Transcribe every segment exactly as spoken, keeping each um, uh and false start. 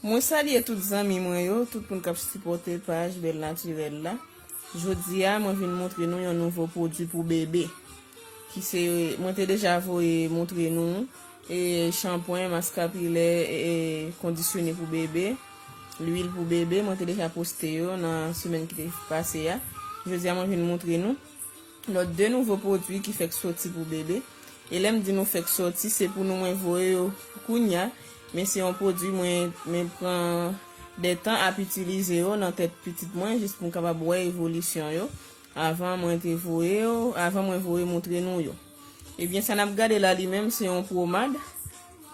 Mwen salye tout zanmi mwen yo, tout moun k ap sipòte paj Bèl Natirèl la. Jodi a, mwen vin montre nou yon nouvo pwodui pou bebe. Ki se, mwen te deja voye montre nou, e, shanpwen, mas kapilè, e, kondisyone pou bebe, lwil pou bebe, mwen te deja poste yo nan semèn ki te pase a. Jodi a, mwen vin montre nou lòt de nouvo pwodui ki fèk soti pou bebe. E lè m di nou fèk soti, se pou nou mwen voye yo kounya, men se yon pwodui mwen, mwen pran de tan ap itilize yo nan tèt pitit mwen, jis pou m kapab wè evolisyon yo, avan mwen te voye yo, avan mwen voye montre nou yo. Ebyen, sa n ap gade la li menm, se yon pwomad.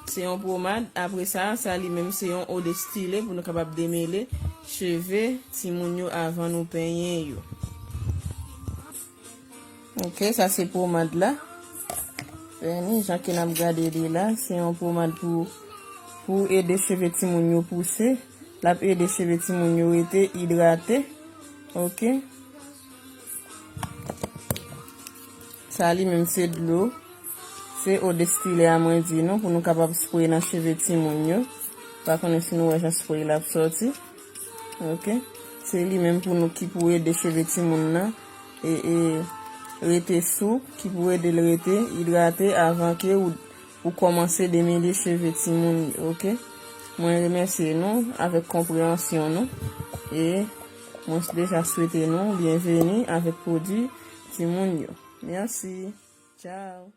Se yon pwomad. Apre sa, sa li menm, se yon eau de Stylé pou nou kapab demele cheve timoun yo avan nou penyen yo. Ok, sa se pwomad la. Vèni, jan ke n ap gade li la, se yon pwomad pou, pou ede cheve timoun yo pouse. L ap ede cheve timoun yo rete idrate. Ok. Sa li menm se dlo. Se eau de Stylé a mwen di nou pou nou kapab spray nan cheve timoun yo. Pa konnen si nou wè jan spray la ap sòti. Ok. Se li menm pou nou ki pou ede cheve timoun nan e, e rete soup, ki pou ede l rete idrate avan ke ou, ou kòmanse demele cheve timoun yo, ok? Mwen remèsye nou avèk konpreyansyon nou e mwen deja swete nou byenveni avèk pwodui timoun yo. Mèsi. Tchao.